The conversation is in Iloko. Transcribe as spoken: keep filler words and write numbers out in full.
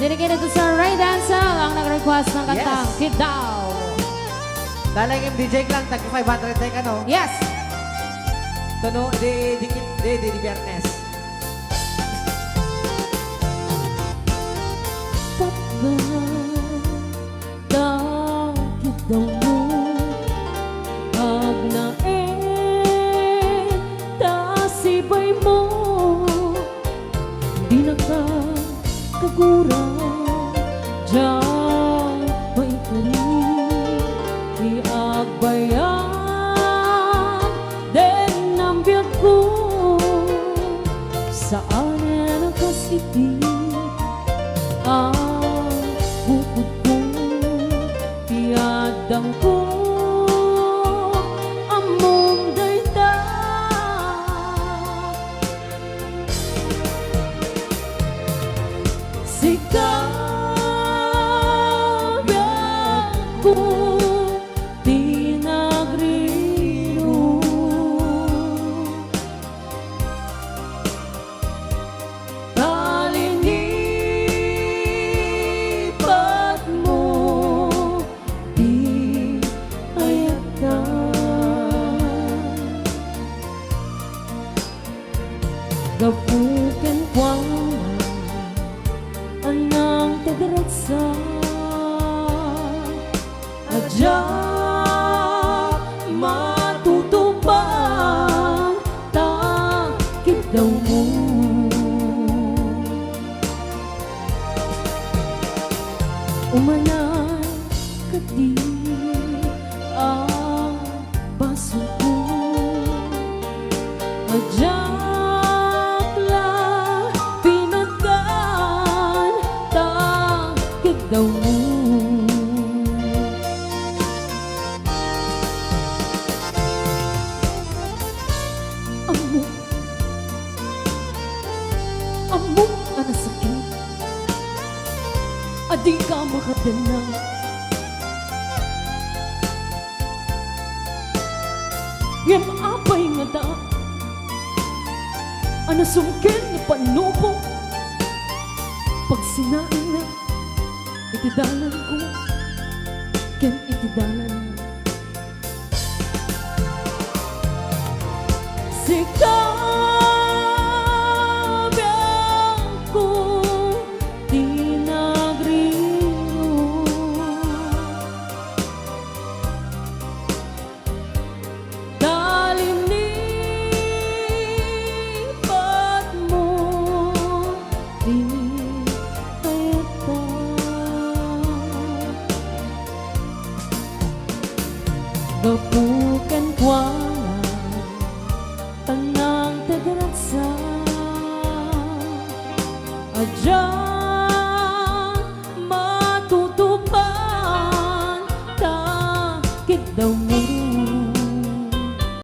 Dedicated to Sir Ray Denzel, ang nag-request ng kantang Yes. Kidaw. Dala yung M D J lang, tag five hundred tayo ka, no? Yes! Tuno, di, di, di, di, di Biyernes. Patga, takit daw mo, agnaed, ta sibay mo. Dinaka kagura, diak maikari ti agbayag, den ang biagko. Saanen a kas iti a bukodko, ti addangko, ammom dayta. Sika, biagko, ti nagriruk. Talinipat mo ti ayatta. Gapu kenkuana, anang ti daragsak a diak matutupan, ta kiddawmo. Umanay kadi a basolko, a diak la pinatgan, ta kiddawmo. Ammok, ammok a nasakit a dika makadennag. Ngem apay ngata a nasumged nga pannubo, pagsinaenna iti dalanko ken iti dalanmo? Sika, biagko, ti nagriruk. Talinipat mo ti kayatko. Gapu kenkuana, tanang ti daragsak a diak